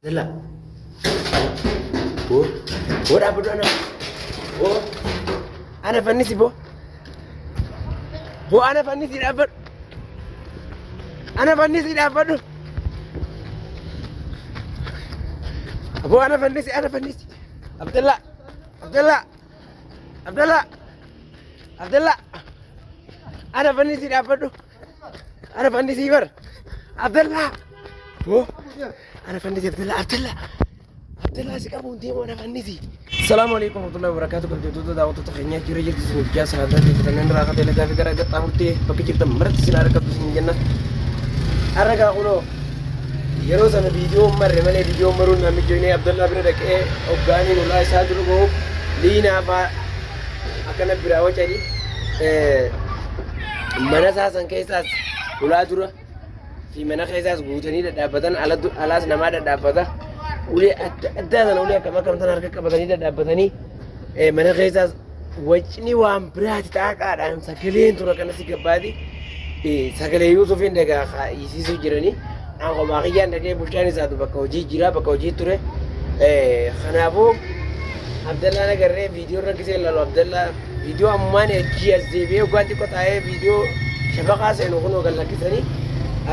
Abdallah. Boo. Boo dhaabbadhu ana. Boo. Ana fannisi boo. Boo ana fannisi dhaabbadhu. Ana fannisi dhaabbadhu. Boo ana fannisi ana fannisi. Abdallah. Abdallah. Abdallah. Abdallah. Ana fannisi dhaabbadhu. Ana fannisii bar. Abdallaa. Boo. Ana fannisii Abdallaa. Abdallaa. Abdallaa si qabuun deemu ana fannisii. Salaamu alaikum warahmatullahi wabarakatuh. Kabajamtoota daawwattoota keenyaa jira jirtu isiniif jaa salaamtaa keessan irraa akka ta'e nagaa fi gara qaxxaamurtee bakka jirtan maratti isin argattu isin jenna. Har'a gaa kunoo yeroo sana viidiyoo marre malee viidiyoo maruun namni joinee Abdallaa bira dhaqee hoggaaniin ulaa isaa dura gahu liinaa fa'aa akkana biraa wacanii mana isaa san keessaas ulaa dura fi mana keessaas guutanii dhadhaabbatan alaas namaa dhadhaabbata ulee adda addaa sana ulee akkam akkam sana harka qabatanii dhadhaabbatanii mana keessaas wacni waan biraati xaaqaadhaan sagaleen tura kana si gabbaati sagalee Yuusufiin dhagaa hiisiisuu jiranii an kophaa kiyyaan dhaqee bulchaan isaatu bakka hojii jira bakka hojii ture kanaafuu Abdallaan agarree viidiyoo irra gisee ilaalu Abdallaa viidiyoo ammumaan achii as deebi'ee waggaa xiqqoo taa'ee viidiyoo shabaqaa seenu kunoo gad lakkisanii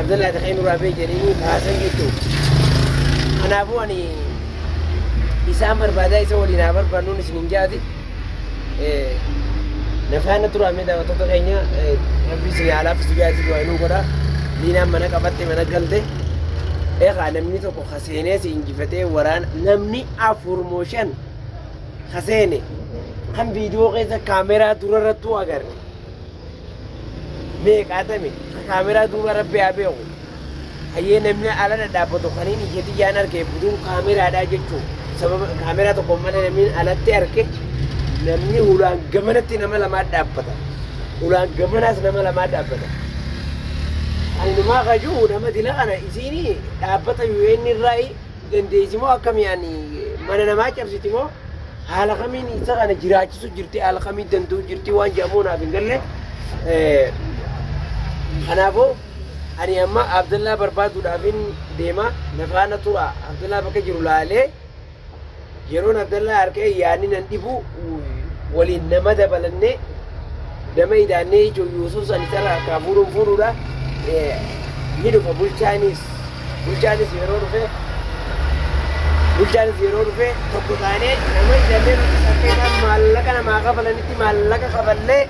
Abdallaa ta'ee nurraa bee jedhanii kaasan jechuudha. Kanaafuu ani isaan barbaadaa isa waliin haa barbaannuun isin hin jaati. Na faana turaa mee daawwattoota keenya rabbi isin haa laaffisu jaati du'aa inuu godha. Liinaan mana qabatte mana galte. Eegaa namni tokko ka seenee si injifatee waraana namni 4 moo 5 ka seene kan viidiyoo keessa kaameraa durarrattuu agarre meeqaatame ka kaameraa duuba rabbi haa beeku hayyee namni ala dhadhaabbatu kaniin ija tiyyaan arge buduun kaameraadhaa jechuu sababa kaameraa tokko malee namni alatti arge namni hulaan gamanatti nama lamaa dhaabbata hulaan gamanaas nama lamaa dhaabbata ani numaa kajuu nama dila kana isiini dhaabbata UN irraa dandeessi moo akkamii ani mana namaa cabsiti moo haala kamiin isa kana jiraachisu jirti haala kamiin danda'u jirti waan jedhamu naaf hin galle. Kanaafuu ani amma Abdallaa barbaaduudhaafin deema na faana tura Abdallaa bakka jiru laalee Yeroon Abdallaa arkee yaadni nan dhibu waliin nama dabalannee nama idaannee ijoo Yuusuf san isarraa harkaa fuudhuun fuudhuudha. Ni dhufa bulchaanis bulchaanis yeroo dhufe bulchaanis yeroo dhufe tokko taanee nama idannee nuti akka isaan maallaqa namaa kafalanitti maallaqa kafallee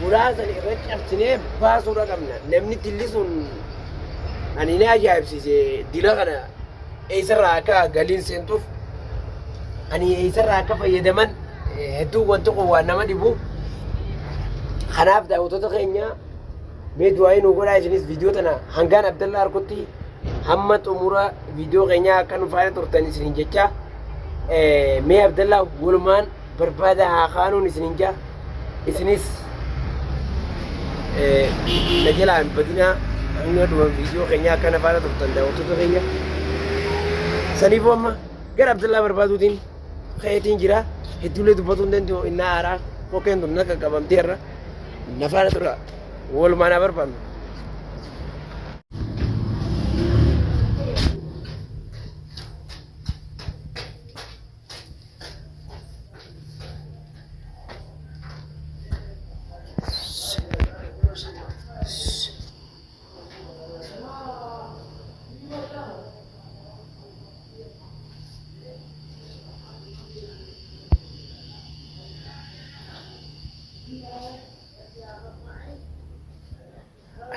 muraasa irra cabsinee baasuudha qabna. Namni dilli sun ani na ajaa'ibsiise dila kana eessarraa akka galiin seentuuf ani eessarraa akka fayyadaman hedduu wanti kun waan nama dhibu. Kanaaf daawwattoota keenya mee du'aa'ii nu godhaa isinis viidiyoo tana hangaan Abdallaa arkutti hamma xumura viidiyoo keenyaa akka nu faana turtan isinin jecha mee Abdallaa walumaan barbaada haa kaanuun isinin jaa isinis na jalaa hin badinaa hanga dhuma viidiyoo keenyaa akka na faana turtan daawwattoota keenya saniifuu amma gara Abdallaa barbaaduutiin ka'eetiin jira hedduulee dubbatuu hin danda'u innaa aaraa kokkeen tun na qaqqabamteerra na faana tura walumaan haa barbaannu.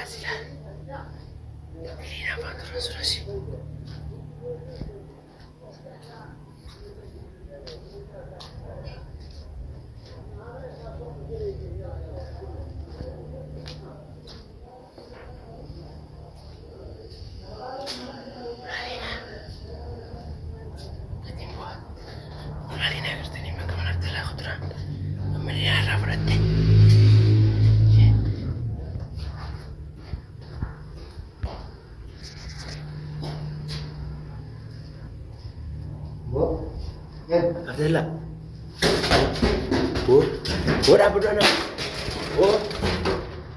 As ilaal. Liinaa afaan turan suras. Abdallah. Boo. Boo dhaabbadhu ana. Boo.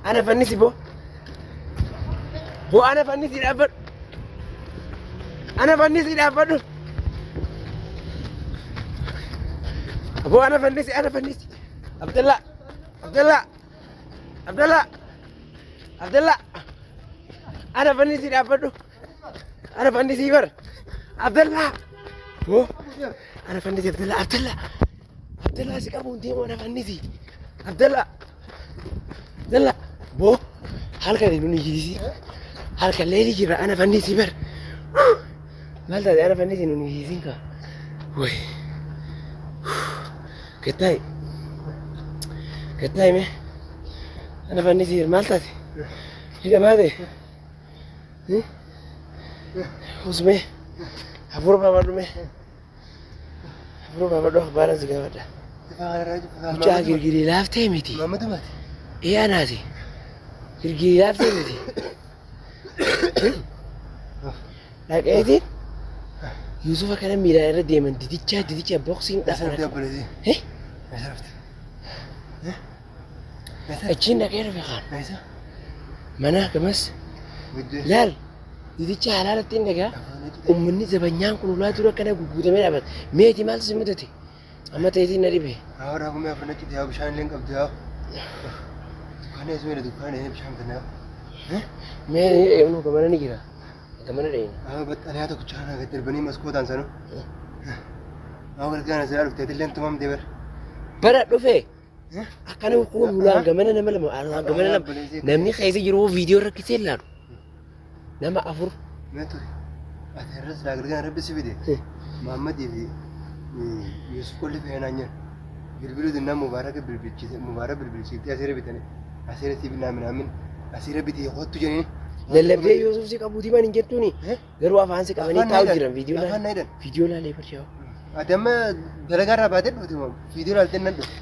Ana fannisi boo. Boo ana fannisi dhaabbadhu. Ana fannisi dhaabbadhu. Aboo ana fannisi ana fannisi. Abdallaa Abdallaa Abdallaa Abdallaa ana fannisi dhaabbadhu. Ana fannisi bar. Abdallaa. Boo ana fannisi Abdallaa Abdallaa Abdallaa si qabuun deemu ana fannisi. Abdallaa Abdallaa boo halkan nun iyyisi. Halkan leelii jira ana fannisi bar. Maal taate ana fannisi nun iyyisin kaa. Way. Gattaa'e. Gattaa'e mee. Ana fannisi maal taate? Hidhamaa ta'e. Usmee. Hafuura baafadhu mee. Hafuura baafadhu akhbaara si gaafadha. Mucaa girgirii laaftee miti. Mamadu mati. Ee anaati. Girgirii laaftee miti. Dhaqeetiin Yuusufa kana miilaan irra deeman didichaa didichaa boksiin Eessa dhaqan. obboleessi? Eh? Eessa dhufte? Achiin dhaqee dhufe kaan. Eessa? Mana gamas Guddee. laal didicha halaalatti hin dhagaa. Uummanni zabanyaan kun ulaa dura akkana guguutamee dhaabata. Meeti maaltu si mudate? Amma ta'eetiin na dhibe. Haa raafuu afaan achitti haa bishaan illee hin qabdu haa. Dukkaana eessa meedha dukkaana eessa bishaan bitanaa. Mee ni dheeynu gamana ni jira. Gamana dheeyna. Haa baxxaniyaa tokko chaanaa gad darbanii maskootaan sanuu. Haa galgala silaa dhuftee illee tumamte bara. Bara dhufe akkana kun ulaan gamana nama lama ulaan gamana lama namni keessa jiru viidiyoo rakkisee ilaalu. Nama afur. Meetu ati irra silaa galgala rabbi si fide. Muhammadii fi Yusuf qolli fe'anaa nyaata. Bilbiluu dinnaa Mubaarak bilbilchise Mubaarak bilbilchifte asirra bitane asirra si binaa minaamin asirra bitee kottu jedhanii. Lallabdee Yuusuf si qabuutii maan hin jettuuni. Garuu afaan si qabanii Afaan na taa'u hidhan. jiran viidiyoo Afaan na hidhan. Viidiyoo laalee barjaa. Ati amma dalagaa irraa baatee dhufte moo viidiyoo ilaaltee nan dhufte.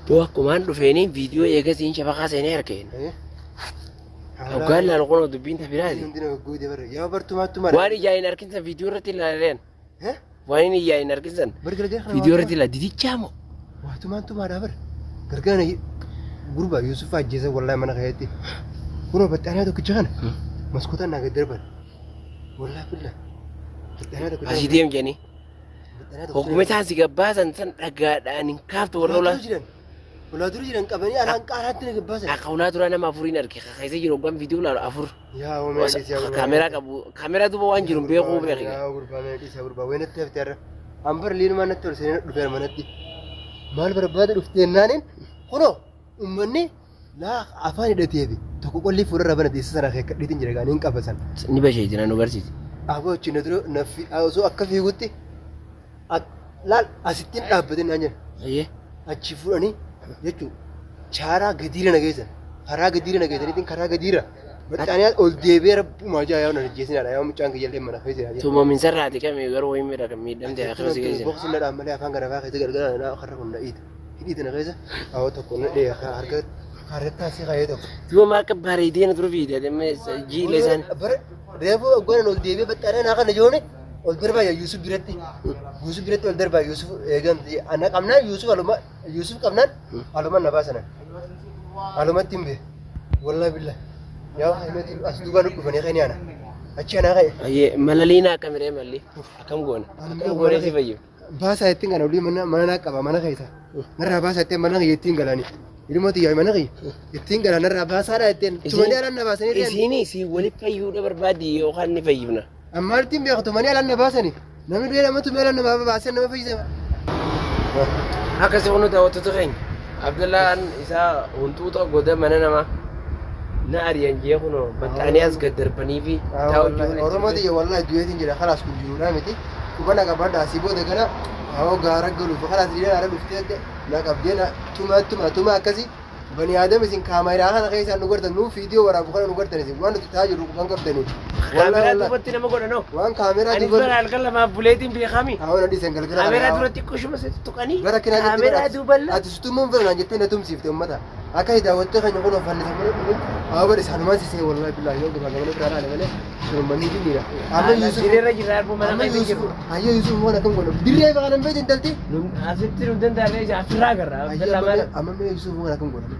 Boo akkumaan dhufeeni viidiyoo eegasiin shafaqaa seenee arkeen. Hoggaan laalu kunoo dubbiin tabiraati. Hundi nama guute bara. Yaa bartumaatti mara. Waan ijaa hin arkin san viidiyoo irratti ilaaleen. Waan inni ijaa hin arkin san Bar gargar kana viidiyoo irratti ilaala didichaa moo. Waatumaan tumaadhaa bar. Gargaara gurbaa Yuusuf ajjeesan wallahi mana keessatti. Kunoo baxxaanaa tokkicha kana maskootaan naa gad darban. Wallahi billah. Baxxaanaa tokkicha. Asii deem jedhanii. Baxxaanaa tokkicha. Hogguma isaan si gabbaasan san dhagaadhaan hin kaaftu warra Ulaa ulaa. dura jiran. Ulaa dura jiran qabanii alaan qaaraatti na gabbaasan. Akka ulaa duraa nama afuriin arge keessa jiru hoggaan viidiyoo ilaalu afur. Yaa oomee dhiisi yaa gurbaa. Kaameraa qabu kaameraa duuba waan jiru beekuu beeki. Yaa gurbaa mee dhiisi yaa gurbaa wayii natti haftee har'a. Ambar liinumaa natti ol seenee dhufeera manatti. Maal barbaada dhuftee naaniin kunoo uummanni laa afaan hidhateefi tokko qolli fuularra banate isa sana keekkadheetiin jira gaaniin qaba sana. Ni basheeti na nu barsiisi. Aboo achi na dura na osoo akka fiigutti laal asittiin dhaabbatin naan jedhan. Ayyee. Achi fuudhanii jechuun chaaraa gadiira na geessan. Karaa gadiira na geessaniitiin karaa gadiira. Baxxaaniyaa ol deebi'ee rabbumaa jaa yaa na ajjeesinaadha yaa mucaan kiyya illee mana keessa jira. Tumamin sarraati kami garuu wayii miidha kan miidhamte akkana si geessan. Boqsi na dhaan malee afaan gara afaa keessa galgala na karra kun na iita. Hidhiita na keessa awwa tokko na dhee harka harka taasii kaayee tokko. Tumamaa akka bareedee na dura fiide jiila isaan. Bara reefuu hoggaan ol deebi'ee baxxaaniyaa naa kana joone ol darbaa yaa Yuusuf biratti. Yuusuf biratti ol darbaa Yuusuf eegan ana qabnaan Yuusuf aluma Yuusuf qabnaan aluma na baasanan. Alumatti hin beeku. Wallahi billah. Yaa himati as duubaan dhufanii kan ana. Achi anaa ka'e. Ayyee malaliin akkamiree malli akkam goona akkam goonee si fayyu. Baasaa ittiin kana olii mana mana naa qaba mana keessa. Narraa baasaa ittiin mana kiyya ittiin galani. Ilmoo tiyyaa mana kiyya ittiin galan narraa baasaadha ittiin. Tumanii alaan na baasanii deeman. Isiin si wali fayyuudha barbaaddi yookaan ni fayyifna. Amma ittiin beeku tumanii alaan na baasani. Namni du'ee nama tumee alaan nama baasee nama fayyisa. Akkasii kun daawwattoota keenya Abdallaan isaa huntuuta goda mana namaa na ari'an jee kunoo baxxaanii as gad darbanii fi taa'u jiru. Oromoo tiyya wallahi du'eetiin jira kalaas kun jiruudhaa miti. Quba na qabadha asii booda kana hawaa gaara galuuf kalaas dhiira haara dhuftee na qabdee na tuma tuma tuma akkasii bani aadam isin kaameeraa kana keessaan nu gartan nuu viidiyoo waraabu kana nu gartan isin waan nuti ta'aa jirru quban qabdanii. Kaameraa duubatti nama godhanoo. Waan kaameeraa Ani duubatti. bara halkan lamaaf buleetiin beekami. Hawa na dhiisan galgala kana. Kaameraa duratti kushuma sitti tuqanii. Bara kinaa jettee Kaameraa duuballa. Ati sutummuun fedhan jettee na tumsiifte ummata. Akka daawwattee keenya kun fannisa mana dhufu. Hawa bara isaanumaan sisee wallahi billahi yoo gabaa gabana biraa laale malee sun manni jinniidha. Amma Yuusuf. Dirreerra jirra arbuu mana Amma keessa Yuusuf. jiru. Hayyoo Yuusuf waan akkam godhu. Dirree kana hin beektu intalti. Asitti nu danda'amee jira asirraa agarra. Abdallaa maal? Amma mee Yuusuf waan akkam godhu.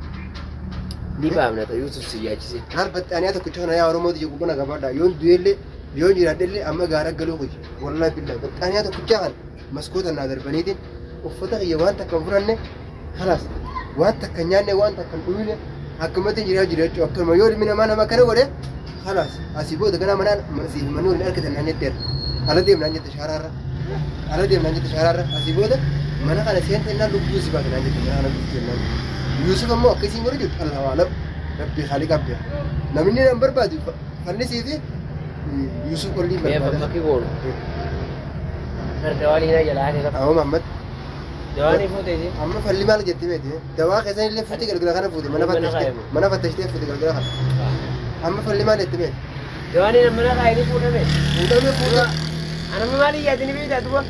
Ni baafna ta'u Yuusuf si yaachise. Maal baxxaaniyaa tokkicha kana yaa Oromoo tiyya quba na gabaadha. Yoon du'ellee Yoo jiraadhe amma gaara galuu kiyya. Wallahi billahi baxxaaniyaa tokkichaa kana maskoota naa darbaniitiin uffata kiyya waan takka hin fudhanne kalaas waan takka hin nyaanne waan takka hin dhugne akkamatti jiraa jira jechuudha. Akkanuma yoo ilmi namaa nama akkana godhe kalaas asii booda ganaa manaan siif manni waliin argatan naan jetteera. Ala deemnaan jette shaaraarra. Ala deemnaan jette shaaraarra. Asii booda mana kana seente naan lubbuu si baate naan jette mana kana dhufte naan. Yuusuf ammoo akka isiin godhu jirtu Allahu alam. Rabbi haaliqaaf beeka. Namni nan barbaadu fannisii fi Yuusuf qolli Mee barbaada. bakki goonu. Dawaan hina jalaa hafe qaba. Amma Muhammad Dawaan fuute isin. amma falli maal jetti beekte dawaa keessan illee fuute galgala kana fuute mana Mana fattashtee kaa'e. mana fattashtee fuute galgala kana amma falli maal jetti beekte Dawaan hina mana kaa'ee fuudhame. fuudhame fuudhame Anamma maal iyyaatini beektaa duba?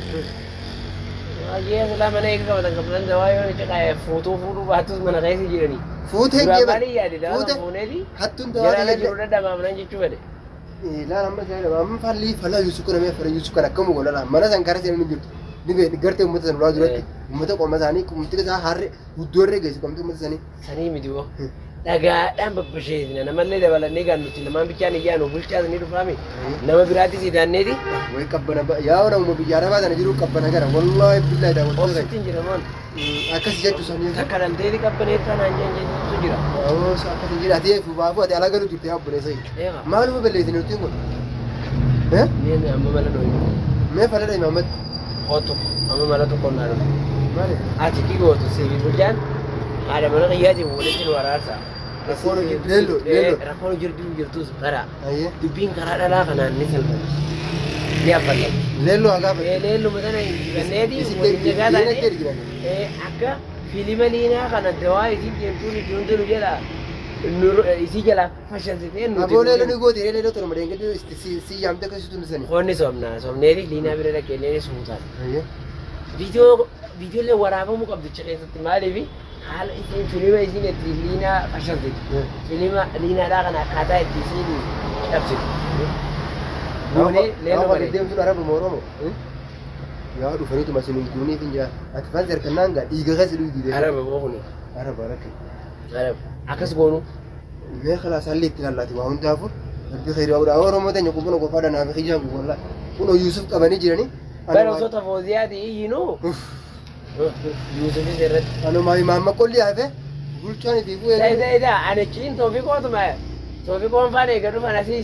Baay'ee silaa mana eega qabatan qabatan dawaa yoo itti kaa'e fuutuu fuudhuu baattus mana keessa jiranii. fuutee Duraan jeeban maal iyyaate dawaa fuute kan fuuneeti. hattuun dawaa Jala ala keessa jiru dadhabaaf nan jechuu fedhe. Ilaal amma seera amma falli fala Yusuf kana mee fala Yusuf kana akkamu godhala mana san kara seenan hin jirtu ni beekni gartee uummata san ulaa duratti uummata qoma isaanii qomti isaa harre guddoorree geessu qomti uummata sanii. Sanii miti hoo. Dhagaadhaan babbasheesina namallee dabalannee gaan nuti namaan bichaan iyyaanu bulchaas ni dhufaami. Nama biraattis idaanneeti. Way qabbana yaa nama biyya arabaa sana jiru qabbana gara wallaahi billahi daawwattoota Obsitti hin jira moon. Akkas jechuu sanii. Takka dhalteeti qabbaneessaa naan jeen jechuutu jira. Oo akkas hin jedhe ati baafuu ati alaa galu jirte yaa obboleessa. Eega. Maaluma balleessine nuti kun? Eh? Mee amma mala dhooyi. Mee faladha Imaamad. Kootu amma mala tokko naa dhufe. Maali? Ati ki gootu siifi bulchaan haadha mana kiyyaatiin walitti nu araarsa. Rakkoon hojii Leelloo, leelloo. Rakkoon hojii jirtus bara. Ayyee. Dubbiin karaa dhalaa kanaan ni salphatti. Ni affallatti. Leelloo haa gaafatu. Leelluma tana injifanneeti Isitti waliin nagaa liina taate ergina. Akka filima liinaa kana dawaa isiin deemtuun itti hundi nu jala isii jala fashalsitee nuti. Aboo leelloo ni gooti leelloo torma deengeddu si yaamte akkasitti hundisani. Qoonni somna somneeti liinaa bira dhaqee suutaan. Ayyee. Viidiyoolee waraabamuu qabdicha keessatti maaliif haala isiin filima isiin itti liinaa fashalsitu. Filima liinaadhaa kana akkaataa itti isiin cabsitu. Goonee leelloo Nama bareeda. deemtuun araba Oromoo. Yaa dhufaniitu masin hin guuniif hin jira. Ati fansi harkannaan gaa dhiiga keessa dhugdi. Araba boo kuni. Araba rakke. Araba. Akkas goonu. Mee kalaas haalli itti lallaati waa hundaafuu rabbi khayrii waa godha. Oromoo teenya qubana qofaadha naaf kiyyaan kun wallaahi. Kunoo Yuusuf qabanii jiranii. Bara osoo tafooziyaati iyyinuu. Yuusufis irratti. Anumaa imaamma qolli hafe bulchaan fi bu'ee. Ta'e ta'e ta'e ani ciin toofiqootuma toofiqoon faana eega dhufan asii.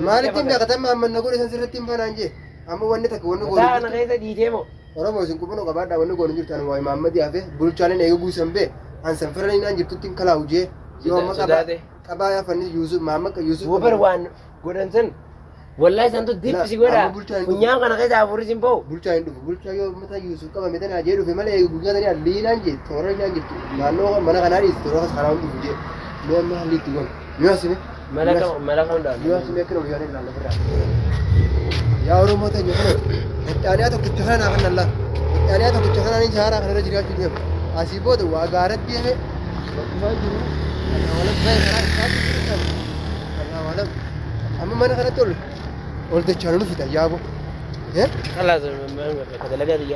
Maalitti hin beekatan maamman na godhe san sirriitti hin banaan jee. Amma wanni takka wanni Mataa kana goonu. keessa dhiitee moo? Oromoo isin qubana qabaadhaa wanni goonu jirtu anumaa imaammadii hafe bulchaan inni eega guusan bee an san fira inni aan jirtutti hin kalaa'u jee. Yoo amma qabaa Sodaate. qabaa yaafanni Yuusuf maamma Yuusuf. Wobar waan godhan san wallahi santu dipsi godha. Amma bulchaan hin dhufu. Funyaan kana keessa hafuurri sin bahu. Bulchaa hin dhufu. Bulchaa yoo mataa Yuusuf qabame tana jee dhufe malee guyyaa tanii liinaan jee toora liinaan jirtu naannoo mana kanaa dhiisi toora kas karaa hin dhufu jee. Mee amma haalli itti goonu. Yoo asime. Mala kam mala kam dhaan. Yoo asime akkana guyyaa tanii ilaalla firraa. Yaa Oromoo teenya kana dhaaniyaa tokkicha kana naaf hin allaa. Dhaaniyaa tokkicha kana ni jaaraa kanarra jiraachuu deema. Asii booda waa gaaratti deeme bakkumaan jiru. Allahu alam bahe karaa isaatti jiru. Allahu alam. Amma mana kanatti ol ol dachaan nu fida yaaboo. Kalaas dalagaa biyyaa.